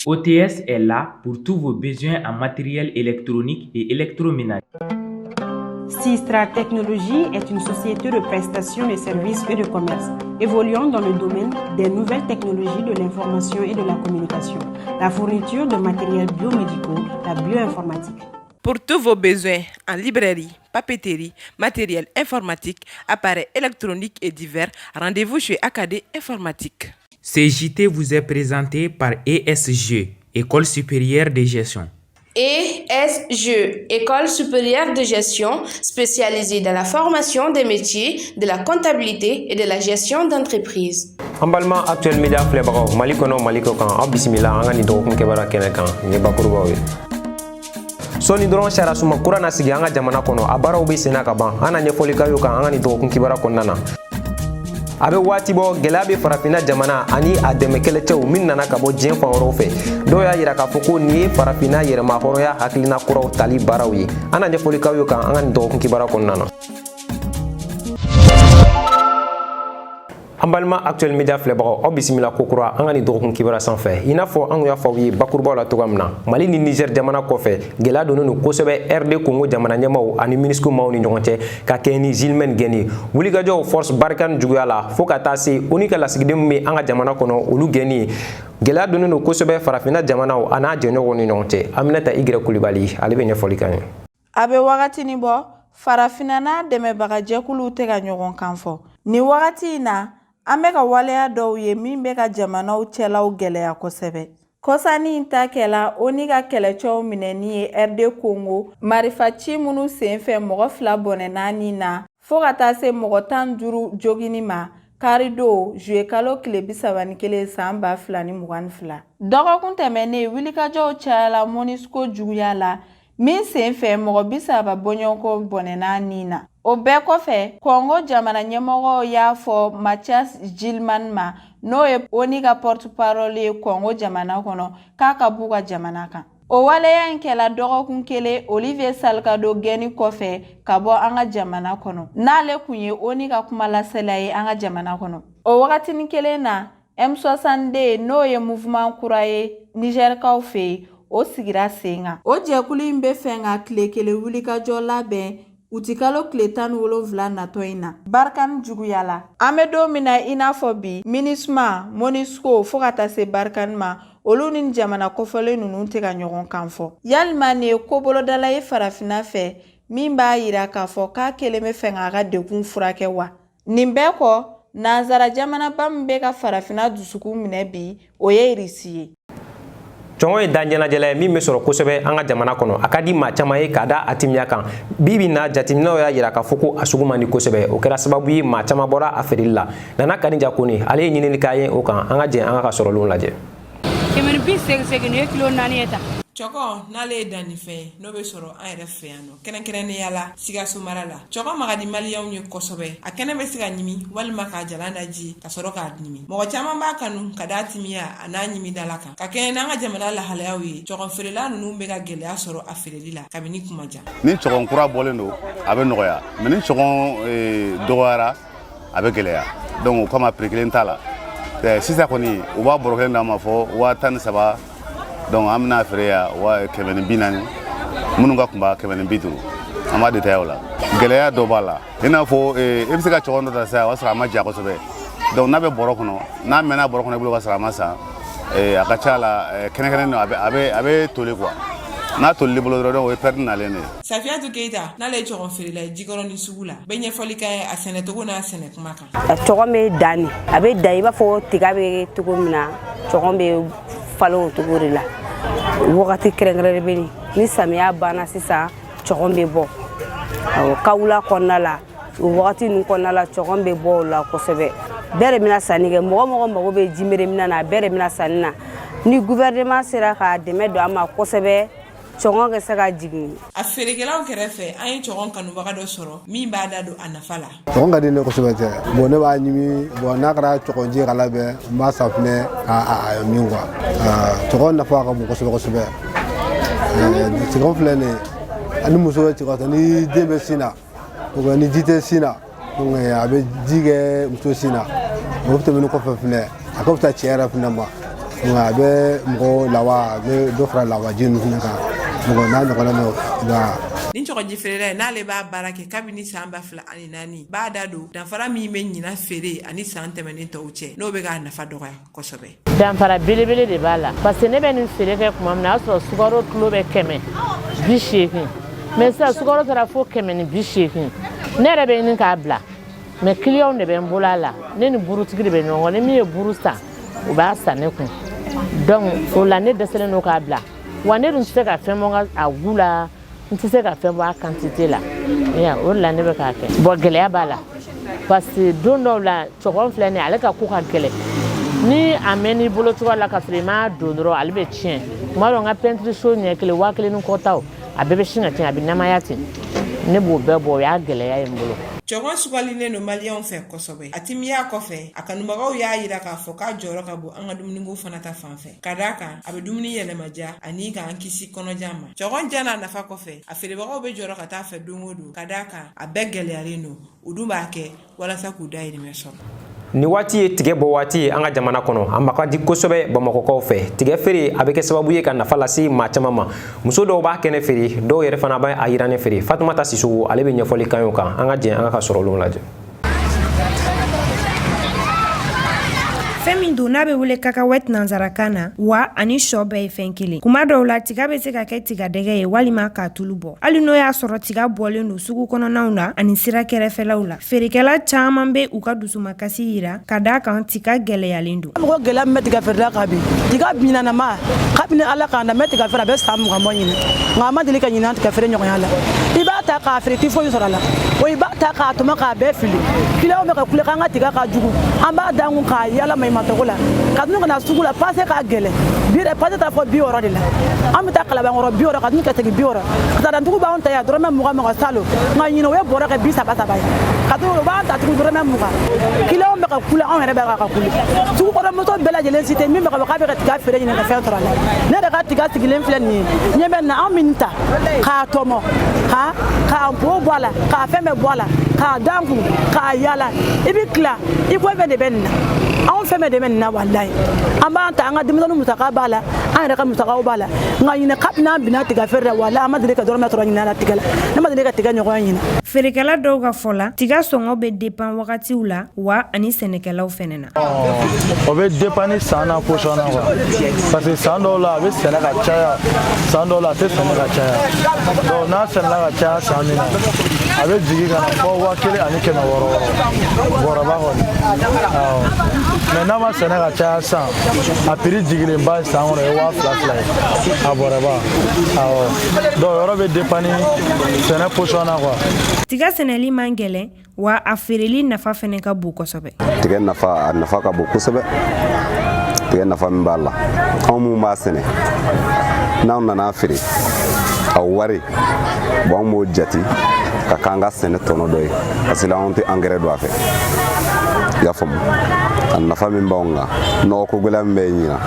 OTS est là pour tous vos besoins en matériel électronique et électroménager. Sistra Technologies est une société de prestation de services et de commerce évoluant dans le domaine des nouvelles technologies de l'information et de la communication, la fourniture de matériels biomédicaux, la bioinformatique. Pour tous vos besoins en librairie, papeterie, matériel informatique, appareils électroniques et divers, rendez-vous chez AKD Informatique. Ce JT vous est présenté par ESG, École supérieure de gestion. ESG, École supérieure de gestion spécialisée dans la formation des métiers de la comptabilité et de la gestion d'entreprise. An balima Actuel Media filɛbagaw, Mali kɔnɔ, Mali kɔ kan, aw bisimila an ka nin dɔgɔkun kɛbara kɛnɛ kan. Nin ye bakurubaw ye. Sɔɔni dɔrɔn, sariya kura na sigi an ka jamana kɔnɔ. A baaraw bɛ senna ka ban. An na ɲɛfɔli k'aw ye kan an ka nin dɔgɔkun kibaruya kɔnɔna na. A bɛ waati bɔ, gɛlɛya bɛ Farafinna jamana ani a dɛmɛ kɛlɛcɛw min nana ka bɔ diɲɛ fan wɛrɛw fɛ. Dɔw y'a yira k'a fɔ ko nin ye Farafinna yɛrɛma hɔrɔnya hakilina kuraw tali baaraw ye. An na ɲɛfɔli k'aw ye kan an ka nin dɔgɔkun kibaruya kɔnɔna na. An balima Actuel Media filɛbagaw, aw bisimila kokura an ka nin dɔgɔkun kibaruya sanfɛ. I n'a fɔ an kun y'a fɔ aw ye bakurubaw la cogoya min na, Mali ni Niger jamana kɔfɛ, gɛlɛya donnen don kosɛbɛ RD Congo jamana ɲɛmaw ani MONUSCO maaw ni ɲɔgɔn cɛ, ka kɛɲɛ ni Gilmen gɛnni. Wulikajɔw force Barkhane juguya la, fo ka taa se ONU ka lasigiden min bɛ an ka jamana kɔnɔ, olu gɛnni. Gɛlɛya donnen don kosɛbɛ Farafinna jamanaw a n'a jɛɲɔgɔnw ni ɲɔgɔn cɛ. Aminata Y Kulibali, ale bɛ ɲɛfɔli k'an ye. A bɛ wagatinin bɔ, Farafinna n'a dɛmɛbagajɛkuluw tɛ ka ɲɔgɔn kan fɔ. Nin wagati in na, an bɛ ka waleya dɔw ye min bɛ ka jamanaw cɛlaw gɛlɛya kosɛbɛ. Kɔsannin in ta kɛla ONU ka kɛlɛcɛw minɛni ye RD Congo, marifaci minnu senfɛ mɔgɔ 2 bɔnɛna ni na, fo ka taa se mɔgɔ 15 joginni ma karidon juillet kalo tile 31 san 2022. Dɔgɔkun tɛmɛnen, wulikajɔw cayala MONUSCO juguya la min senfɛ mɔgɔ 30 bɔɲɔgɔnko bɔnɛna ni na. O bɛɛ kɔfɛ, Kɔngo jamana ɲɛmɔgɔw y'a fɔ Mathias Gilman ma, n'o ye ONU ka porte-parole ye Kɔngo jamana kɔnɔ, k'a ka b'u ka jamana kan. O waleya in kɛla dɔgɔkun kelen Olivier Salgado gɛnni kɔfɛ ka bɔ an ka jamana kɔnɔ, n'ale kun ye ONU ka kumalasela ye an ka jamana kɔnɔ. O wagatinin kelen na, M62, n'o ye mouvement kura ye Nizɛrikaw fɛ yen, o sigira sen kan. O jɛkulu in bɛ fɛ ka tile kelen wulikajɔ labɛn utikalo tile 17 natɔ in na. Barkhane juguyala. An bɛ don min na i n'a fɔ bi, MINUSMA, MONUSCO, fo ka taa se Barkhane ma, olu ni jamana kɔfɔlen ninnu tɛ ka ɲɔgɔn kan fɔ. Yalima nin ye ko bolodala ye Farafinna fɛ min b'a yira k'a fɔ k'a kelen bɛ fɛ k'a ka degun furakɛ wa? Nin bɛɛ kɔ, nansara jamanaba min bɛ ka Farafinna dusukun minɛ bi, o ye Irisi ye. Cɔngɔ ye danjɛnajɛla ye min bɛ sɔrɔ kosɛbɛ an ka jamana kɔnɔ. A ka di maa caman ye k'a da a timiya kan. Bi bi na, jateminɛw y'a yira k'a fɔ ko a sugu man di kosɛbɛ. O kɛra sababu ye maa caman bɔra a feereli la. Nana Kanija Kone, ale ye ɲinini k'a ye o kan. An ka jɛ an ka sɔrɔlenw lajɛ. 180 80, nin ye kilo 4 ye ta. Cɔkɔ n'ale ye dannifɛn ye, n'o bɛ sɔrɔ an yɛrɛ fɛ yan nɔ, kɛrɛnkɛrɛnnenya la Sikaso mara la. Cɔkɔ magadi Maliyɛnw ye kosɛbɛ. A kɛnɛ bɛ se ka ɲimi walima k'a jalan daji ka sɔrɔ k'a ɲimi. Mɔgɔ caman b'a kanu ka d'a timiya a n'a ɲimidala kan. Ka kɛɲɛ n'an ka jamana lahalayaw ye, cɔgɔn feerela ninnu bɛ ka gɛlɛya sɔrɔ a feereli la kabini kuma jan. Ni cɔgɔn kura bɔlen don, a bɛ nɔgɔya, mais ni cɔgɔn dɔgɔyara, a bɛ gɛlɛya. Donc o kama, prix kelen t'a la sisan kɔni. U b'a bɔrɔ kelen d'an ma fɔ 13 000. Donc an bɛna feere yan 140, minnu ka kunba 150. An b'a détaillé o la. Gɛlɛya dɔ b'a la, i n'a fɔ e bɛ se ka cɔgɔn dɔ ta sisan, o y'a sɔrɔ a ma ja kosɛbɛ. Donc n'a bɛ bɔrɔ kɔnɔ, n'a mɛnna bɔrɔ kɔnɔ i bolo ka sɔrɔ a ma san, a ka ca la kɛnɛ kɛnɛ a bɛ toli quoi. N'a tolili bolo dɔrɔn, o ye perte nalen de ye. Safiyatu Keyita, n'ale ye cɔgɔn feerela ye Jikɔrɔni sugu la, bɛ ɲɛfɔli kɛ a sɛnɛcogo n'a sɛnɛ kuma kan. Cɔgɔn bɛ dan de, a bɛ dan i b'a fɔ tiga bɛ cogo min na. Cɔgɔn bɛ falen o cogo de la. Wagati kɛrɛnkɛrɛnnen bɛ nin ni samiya banna sisan, cɔgɔn bɛ bɔ. Awɔ, kawula kɔnɔna la, o wagati ninnu kɔnɔna la, cɔgɔn bɛ bɔ o la kosɛbɛ. Bɛɛ de bɛna sanni kɛ. Mɔgɔ mɔgɔ mago bɛ jimere minɛn na, bɛɛ de bɛna sanni na. Ni gouvernement sera ka dɛmɛ don an ma kosɛbɛ, cɔngɔn ka se ka jigin. A feerekɛlaw kɛrɛfɛ, an ye cɔgɔn kanubaga dɔ sɔrɔ min b'a da don a nafa la. Cɔgɔn ka di ne kosɛbɛ tɛ. Bon, ne b'a ɲimi. Bon, n'a kɛra cɔgɔnji ka labɛn, n b'a safunɛ k'a min quoi. Cɔgɔn nafa ka bon kosɛbɛ kosɛbɛ. Cɔgɔn filɛ nin ye, ani muso bɛ cɛgɔ, ni den bɛ sin na, ni ji tɛ sin na, donc a bɛ ji kɛ muso sin na. O tɛmɛnen kɔfɛ fɛnɛ, a ka fisa cɛ yɛrɛ fɛnɛ ma. Donc a bɛ mɔgɔ lawa, a bɛ dɔ fara lawaji ninnu fana kan, mɔgɔ n'a ɲɔgɔnna nɔ. Ni cɛkɔji feerela ye, n'ale b'a baara kɛ kabini san 2004, b'a da don danfara min bɛ ɲinan feere ani san tɛmɛnen tɔw cɛ, n'o bɛ k'a nafa dɔgɔya kosɛbɛ. Danfara belebele de b'a la, parce que ne bɛ nin feere kɛ tuma min na, o y'a sɔrɔ sukaro kilo bɛ 180, mais sisan sukaro taara fo 180. Ne yɛrɛ bɛ ɲini k'a bila, mais kiliyanw de bɛ n bolo a la. Ne ni burutigi de bɛ ɲɔgɔn kɔ. Ni min ye buru san, o b'a san ne kun. Donc o la ne dɛsɛlen don k'a bila. Wa ne dun tɛ se ka fɛn bɔ n ka a gu la, n tɛ se ka fɛn bɔ a quantité la. O de la ne bɛ k'a kɛ. Bon, gɛlɛya b'a la, parce que don dɔw la, cɔgɔn filɛ nin ye, ale ka ko ka gɛlɛn. Ni a mɛnn'i bolo cogoya la ka sɔrɔ i m'a don dɔrɔn, ale bɛ tiɲɛ. Tuma dɔ, n ka peinture so ɲɛ kelen, 1000 ni kɔtaw, a bɛɛ bɛ sin ka tiɲɛ, a bɛ namaya ten. Ne b'o bɛɛ bɔ, o y'a gɛlɛya ye n bolo. Cɔgɔn sugalilen don maliyɛnw fɛ kosɛbɛ. A timiya kɔfɛ, a kanubagaw y'a yira k'a fɔ k'a jɔyɔrɔ ka bon an ka dumuniko fana ta fan fɛ, ka d'a kan a bɛ dumuni yɛlɛmaja ani k'an kisi kɔnɔja ma. Cɔgɔn ja n'a nafa kɔfɛ, a feerebagaw bɛ jɔrɔ ka taa fɛ don o don, ka d'a kan a bɛɛ gɛlɛyalen don. U dun b'a kɛ walasa k'u dayirimɛ sɔrɔ. Nin waati ye tigɛ bɔ waati ye an ka jamana kɔnɔ. A ma ka di kosɛbɛ bamakɔkaw fɛ. Tigɛ feere, a bɛ kɛ sababu ye ka nafa lase maa caman ma. Muso dɔw b'a kɛnɛ feere, dɔw yɛrɛ fana b'a a yirannen feere. Fatumata Sisoko, ale bɛ ɲɛfɔli kan o kan. An ka jɛ an ka sɔrɔlenw lajɛ. Fɛn min don n'a bɛ wele cacahuète nansarakan na, wa ani sɔ bɛɛ ye fɛn kelen. Kuma dɔw la, tiga bɛ se ka kɛ tigadɛgɛ ye walima k'a tulu bɔ. Hali n'o y'a sɔrɔ tiga bɔlen don sugu kɔnɔnaw na ani sira kɛrɛfɛlaw la, feerekɛla caman bɛ u ka dusumakasi yira, ka d'a kan tiga gɛlɛyalen don. Mɔgɔ gɛlɛya min bɛ tiga feerela kan bi, tiga ɲinanama, kabini Ala k'an da, n bɛ tiga feere, a bɛ san 20 bɔ ɲinɛ, nka a ma deli ka ɲinan tiga feere ɲɔgɔnya la. I b'a ta k'a feere, ti foyi sɔrɔ a la. O i b'a ta k'a tɔmɔ k'a bɛɛ fili. Kiliyanw bɛ ka kule k'an ka tiga ka jugu. An b'a d'an kun k'a yala maɲumantɔko la ka tunu ka na sugu la. Pase ka gɛlɛn bi yɛrɛ, pase taa fɔ 60 de la. An bɛ taa Kalabankɔrɔ 60, ka tunu ka segin 60. Ka taa b'anw ta yan dɔrɔmɛ 20 20 salo, nka ɲinɛ o ye bɔrɔ kɛ 30 30 ye. Ka tunu o b'an ta tugun dɔrɔmɛ 20. Kiliyanw bɛ ka kule, anw yɛrɛ bɛ ka kule. Sugu kɔnɔmuso bɛɛ lajɛlen si tɛ min bɛ ka fɔ k'a bɛ ka tiga feere ɲini ka fɛn sɔrɔ a la. Ne yɛrɛ ka tiga sigilen filɛ nin ye, ɲɛ bɛ nin na. Anw min ta k'a tɔmɔ, k'a bo bɔ a la, k'a fɛn bɛɛ bɔ a la, k'a d'an kun k'a yala, i bɛ tila i ko fɛn de bɛ nin na. Anw fɛn bɛɛ de bɛ nin na, walayi. An b'an ta, an ka denmisɛnninw musaka b'a la, an yɛrɛ ka musakaw b'a la. Nka ɲinɛ, kabini an binna tiga feere la, walayi, an ma deli ka dɔrɔmɛ sɔrɔ ɲinɛ la tiga la. Ne ma deli ka tiga ɲɔgɔn ɲinɛ. Feerekɛla dɔw ka fɔ la, tiga sɔngɔ bɛ dépend wagatiw la, wa ani sɛnɛkɛlaw fɛnɛ na. O bɛ dépend ni san n'a position na quoi, parce que san dɔw la a bɛ sɛnɛ ka caya, san dɔw la a tɛ sɛnɛ ka caya. Donc n'a sɛnɛla ka caya san min na, a bɛ jigin ka na fɔ 1600 bɔrɔba kɔni. Awɔ, mais n'a ma sɛnɛ ka caya san, a prix jigilenba san kɔnɔ ye 2000 ye a bɔrɔba. Awɔ, donc o yɔrɔ bɛ dépend ni sɛnɛ position na quoi. Tiga sɛnɛli man gɛlɛn, wa a feereli nafa fɛnɛ ka bon kosɛbɛ. Tigɛ nafa, a nafa ka bon kosɛbɛ. Tigɛ nafa min b'a la, anw minnu b'a sɛnɛ, n'anw nana feere, a wari bon, anw b'o jate ka k'an ka sɛnɛ tɔnɔ dɔ ye, parce que anw tɛ engrais don a fɛ. I y'a faamu? A nafa min b'anw kan, nɔgɔko gɛlɛya min bɛ ɲinan,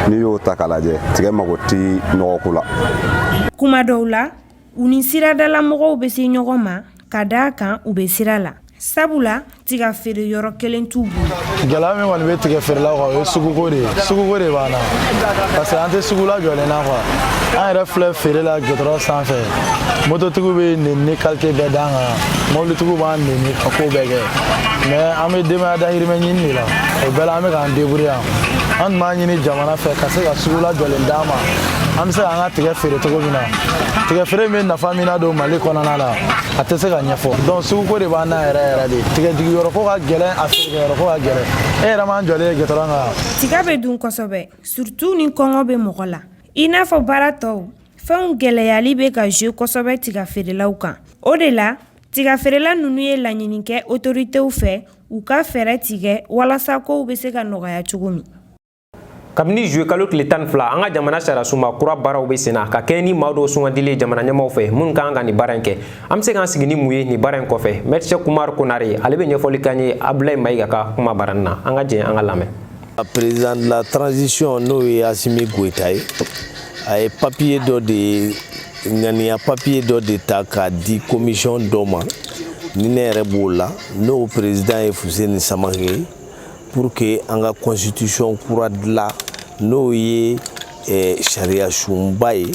n'i y'o ta k'a lajɛ, tigɛ mago ti nɔgɔko la. Kuma dɔw la, u ni siradalamɔgɔw bɛ se ɲɔgɔn ma, ka d'a kan u bɛ sira la, sabula tiga feere yɔrɔ kelen t'u bolo. Gɛlɛya min kɔni bɛ tigɛ feerelaw kan, o ye suguko de ye. Suguko de b'an na, parce que an tɛ sugu lajɔlen na quoi. An yɛrɛ filɛ feere la gudɔrɔn sanfɛ, mototigiw bɛ neni qualité bɛɛ d'an kan, mobilitigiw b'an neni ka ko bɛɛ kɛ, mais an bɛ denbaya dahirimɛ ɲini de la. O bɛɛ la, an bɛ k'an débrouiller yan. An tun b'a ɲini jamana fɛ ka se ka sugu lajɔlen d'an ma, an bɛ se k'an ka tigɛ feere cogo min na. Tigɛ feere bɛ nafa min na don Mali kɔnɔna la, a tɛ se ka ɲɛfɔ. Donc suguko de b'an na yɛrɛ yɛrɛ de. Tigɛ jigiyɔrɔ ko ka gɛlɛn, a feerekɛyɔrɔ ko ka gɛlɛn. E yɛrɛ m'an jɔlen ye gudɔrɔn kan. Tiga bɛ dun kosɛbɛ, surtout ni kɔngɔ bɛ mɔgɔ la. I n'a fɔ baara tɔw, fɛnw gɛlɛyali bɛ ka jouer kosɛbɛ tiga feerelaw kan. O de la, tiga feerela ninnu ye laɲini kɛ autoritéw fɛ, u ka fɛɛrɛ tigɛ walasa kow bɛ se ka nɔgɔya cogo min. Kabini juillet kalo tile 12, an ka jamana sariyasunba kura baaraw bɛ sen na, ka kɛɲɛ ni maa dɔw sugandilen jamana ɲɛmaw fɛ minnu kan ka nin baara in kɛ. An bɛ se k'an sigi ni mun ye nin baara in kɔfɛ? Maître Cheick Oumar Konare, ale bɛ ɲɛfɔli k'an ye Abdoulaye Mayiga ka kuma barani na. An ka jɛ an ka lamɛn. Président de la transition, n'o ye Assimi Goïta ye, a ye papier dɔ de ŋaniya, papier dɔ de ta k'a di commission dɔ ma, ni ne yɛrɛ b'o la, n'o président ye Fuseni Samake ye, pour que an ka constitution kura dilan. N'o ye sariya sunba ye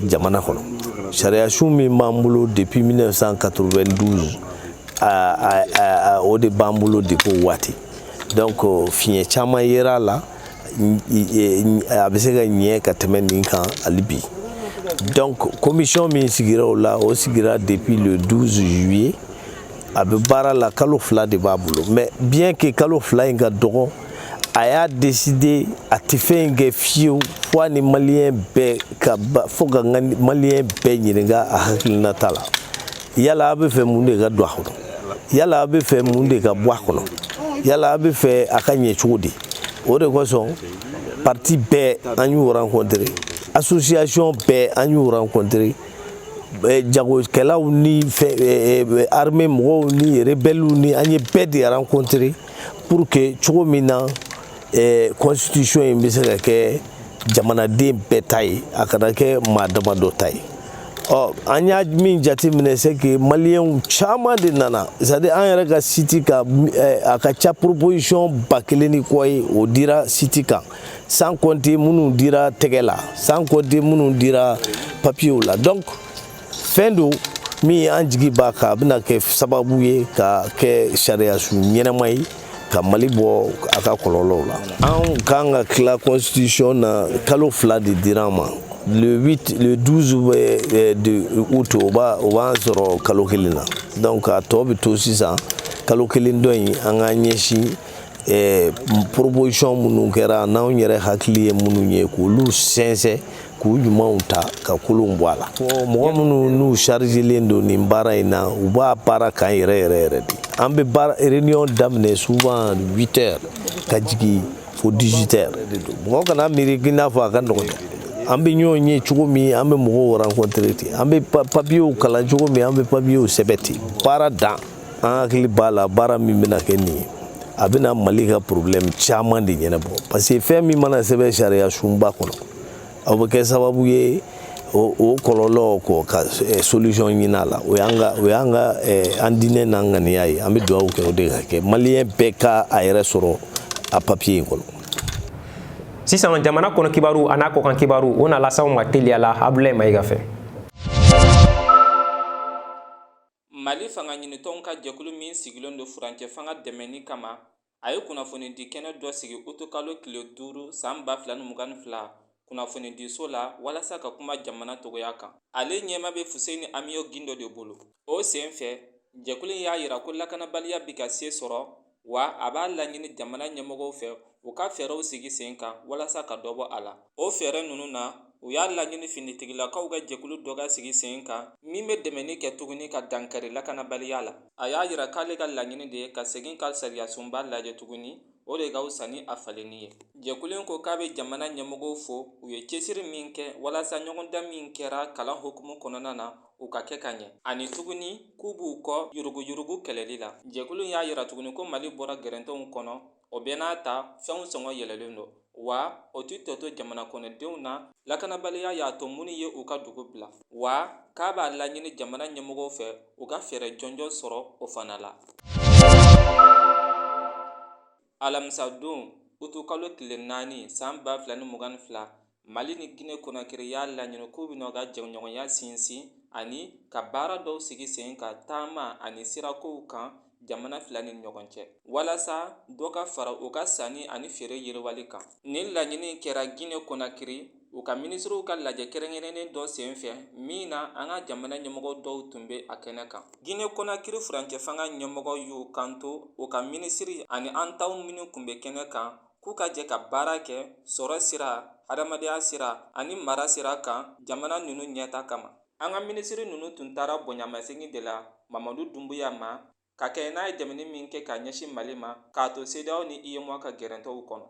jamana kɔnɔ, sariya sun min b'an bolo depuis 1992, o de b'an bolo depuis o waati. Donc fiɲɛ caman yera a la, a bɛ se ka ɲɛ ka tɛmɛ nin kan hali bi. Donc commission min sigira o la, o sigira depuis le 12 juillet, a bɛ baara la, kalo 2 de b'a bolo. Mais bien que kalo 2 in ka dɔgɔ, a y'a décidé a tɛ fɛn in kɛ fiyewu fo a ni maliyɛn bɛɛ ka fo ka n ka maliyɛn bɛɛ ɲininka a hakilinata la: yala a bɛ fɛ mun de ka don a kɔnɔ? Yala a bɛ fɛ mun de ka bɔ a kɔnɔ? Yala a bɛ fɛ a ka ɲɛ cogo di? O de kosɔn parti bɛɛ an y'u rencontré, association bɛɛ an y'u rencontré, jagokɛlaw ni fɛn armée mɔgɔw ni rebelles ni an ye bɛɛ de rencontré pour que cogo min na constitution in bɛ se ka kɛ jamanaden bɛɛ ta ye, a kana kɛ maa damadɔ ta ye. Ɔ, an y'a min jateminɛ, c'est que maliyɛnw caman de nana, c'est à dire an yɛrɛ ka site kan, a ka ca proposition 1000 ni kɔ ye, o dira site kan, sans compter minnu dira tɛgɛ la, sans compter minnu dira papiyew la. Donc fɛn don min an jigi b'a kan, a bɛna kɛ sababu ye ka kɛ sariyasun ɲɛnama ye ka Mali bɔ a ka kɔlɔlɔw la. Anw kan ka tila constitution na, kalo 2 de dira an ma, le 8, le 12 de août, o b'an sɔrɔ kalo 1 na. Donc a tɔ bɛ to sisan kalo 1 dɔ in, an k'an ɲɛsin proposition minnu kɛra n'anw yɛrɛ hakili ye minnu ye, k'olu sɛnsɛn, k'u ɲumanw ta ka kolonw bɔ a la. Mɔgɔ minnu n'u chargelen don nin baara in na, u b'a baara kan yɛrɛ yɛrɛ yɛrɛ de. An bɛ baara réunion daminɛ souvent 8 heures ka jigin fo 18 heures. Mɔgɔ kana miiri k'i n'a fɔ a ka nɔgɔn dɛ. An bɛ ɲɔgɔn ye cogo min, an bɛ mɔgɔw rencontrer ten, an bɛ papiyew kalan cogo min, an bɛ papiyew sɛbɛn ten. Baara dan, an hakili b'a la, baara min bɛna kɛ nin ye, a bɛna Mali ka problème caman de ɲɛnabɔ, parce que fɛn min mana sɛbɛn sariya sunba kɔnɔ, o bɛ kɛ sababu ye o kɔlɔlɔ kɔ ka solution ɲini a la. O y'an ka an diinɛ n'an ŋaniya ye. An bɛ dugawu kɛ o de ka kɛ, maliyɛn bɛɛ ka a yɛrɛ sɔrɔ a papiye in kɔnɔ. Sisan jamana kɔnɔ kibaru a n'a kɔkan kibaru, o na las'aw ma teliya la Abulayi Mayiga fɛ. Mali fanga ɲinitɔnw ka jɛkulu min sigilen don furancɛ fanga dɛmɛni kama, a ye kunnafonidi kɛnɛ dɔ sigi utukalo tile 5 san 2022 kunnafonidiso la walasa ka kuma jamana togoya kan. Ale ɲɛma bɛ Fuseni Amiyo Gindo de bolo. O sen fɛ, jɛkulu in y'a yira ko lakanabaliya bi ka se sɔrɔ, wa a b'a laɲini jamana ɲɛmɔgɔw fɛ u ka fɛɛrɛw sigi sen kan walasa ka dɔ bɔ a la. O fɛɛrɛ ninnu na, u y'a laɲini finitigilakaw ka jɛkulu dɔ ka sigi sen kan min bɛ dɛmɛni kɛ tuguni ka dankari lakanabaliya la. A y'a yira k'ale ka laɲini de ye ka segin ka sariyasunba lajɛ tuguni, o de ka fisa ni a falenni ye. Jɛkulu in ko k'a bɛ jamana ɲɛmɔgɔw fo u ye cɛsiri min kɛ walasa ɲɔgɔndan min kɛra kalan hukumu kɔnɔna na, u ka kɛ ka ɲɛ, ani tuguni k'u b'u kɔ yuruguyurugu kɛlɛli la. Jɛkulu in y'a yira tuguni ko Mali bɔra gɛrɛntɛw kɔnɔ, o bɛɛ n'a ta fɛnw sɔngɔ yɛlɛlen don, wa o tɛ tɔ to jamana kɔnɔdenw na. Lakanabaliya y'a to minnu ye u ka dugu bila, wa k'a b'a laɲini jamana ɲɛmɔgɔw fɛ u ka fɛɛrɛ jɔnjɔn sɔrɔ o fana la. Alamisadon utukalo tile 4 san 2022, Mali ni Gine Konakiri y'a laɲini k'u bɛna u ka jɛɲɔgɔnya sinsin ani ka baara dɔw sigi sen kan taama ani sirakow kan jamana fila ni ɲɔgɔn cɛ, walasa dɔ ka fara u ka sanni ani feere yiriwali kan. Nin laɲini kɛra Gine Konakiri u ka minisiriw ka lajɛ kɛrɛnkɛrɛnnen dɔ sen fɛ min na an ka jamana ɲɛmɔgɔ dɔw tun bɛ a kɛnɛ kan. Gine Konakiri furancɛ fanga ɲɛmɔgɔ y'u kanto u ka minisiri ani an taw minnu tun bɛ kɛnɛ kan, k'u ka jɛ ka baara kɛ sɔrɔ sira, hadamadenya sira ani mara sira kan jamana ninnu ɲɛta kama. An ka minisiri ninnu tun taara bonyamasegin de la Mamadu Dunbuya ma ka kɛ n'a ye dɛmɛni min kɛ ka ɲɛsin Mali ma k'a to CEDEAO ni UEMOA ka gɛrɛntɛw kɔnɔ.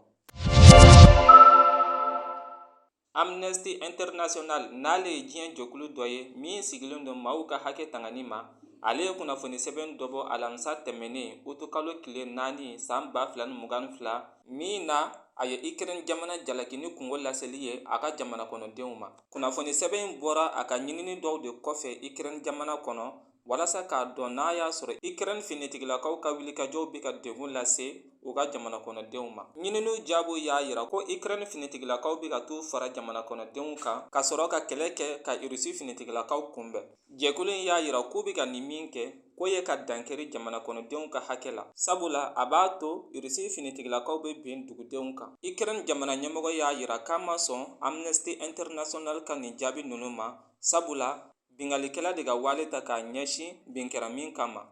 Amnesty International, n'ale ye diɲɛ jɛkulu dɔ ye min sigilen don maaw ka hakɛ tangani ma, ale ye kunnafoni sɛbɛn dɔ bɔ alamisa tɛmɛnen utukalo tile 4 san 2022, min na a ye Ukraine jamana jalaki ni kungo laseli ye a ka jamana kɔnɔdenw ma. Kunnafoni sɛbɛn in bɔra a ka ɲinini dɔw de kɔfɛ Ukraine jamana kɔnɔ. walasa k'a dɔn n'a y'a sɔrɔ Ukraine finitigilakaw ka wulikajɔw bɛ ka degun lase u ka jamana kɔnɔdenw ma. Ɲininiw jaabiw y'a yira ko Ukraine finitigilakaw bɛ ka t'u fara jamana kɔnɔdenw kan ka sɔrɔ ka kɛlɛ kɛ ka Irisi finitigilakaw kunbɛn. Jɛkulu in y'a yira k'u bɛ ka nin min kɛ k'o ye ka dankari jamana kɔnɔdenw ka hakɛ la, sabula a b'a to Irisi finitigilakaw bɛ bin dugudenw kan. Ukraine jamana ɲɛmɔgɔ y'a yira k'a ma sɔn Amnesty International ka nin jaabi ninnu ma, sabula binkannikɛla de ka wale ta k'a ɲɛsin bin kɛra min kama.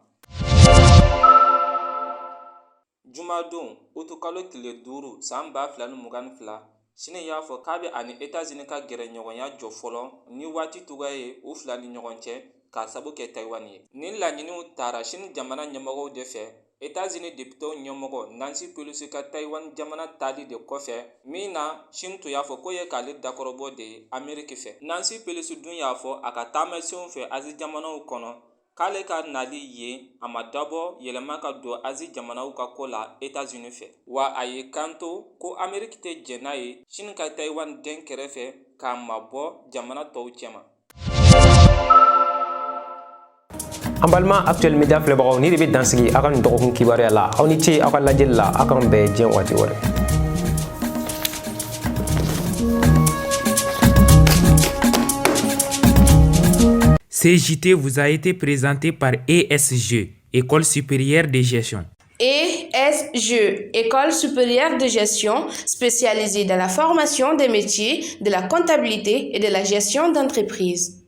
Jumadon utukalo tile 5 san 2022, Sini y'a fɔ k'a bɛ a ni Etazini ka gɛrɛɲɔgɔnya jɔ fɔlɔ ni waati cogoya ye u fila ni ɲɔgɔn cɛ k'a sabu kɛ Tayiwani ye. Nin laɲiniw tara Sini jamana ɲɛmɔgɔw de fɛ, Etazini depitew ɲɛmɔgɔ Nancy Pelosi ka Tayiwani jamana taali de kɔfɛ, min na Sini tun y'a fɔ k'o ye k'ale dakɔrɔbɔ de ye Ameriki fɛ. Nancy Pelosi dun y'a fɔ a ka taamasenw fɛ Azi jamanaw kɔnɔ k'ale ka nali yen a ma dabɔ yɛlɛma ka don Azi jamanaw ka ko la Etazini fɛ. Wa a y'i kanto ko Ameriki tɛ jɛn n'a ye Sini ka Tayiwani dɛn kɛrɛfɛ k'a mabɔ jamana tɔw cɛma. An balima Actuel Media filɛbagaw, nin de bɛ dan sigi aw ka nin dɔgɔkun kibaruya la. Aw ni ce aw ka lajɛli la. Aw k'an bɛn diɲɛ waati wɛrɛ. Ce JT vous a été présenté par ESG, École supérieure de gestion. ESG, École supérieure de gestion spécialisée dans la formation des métiers de la comptabilité et de la gestion d'entreprise.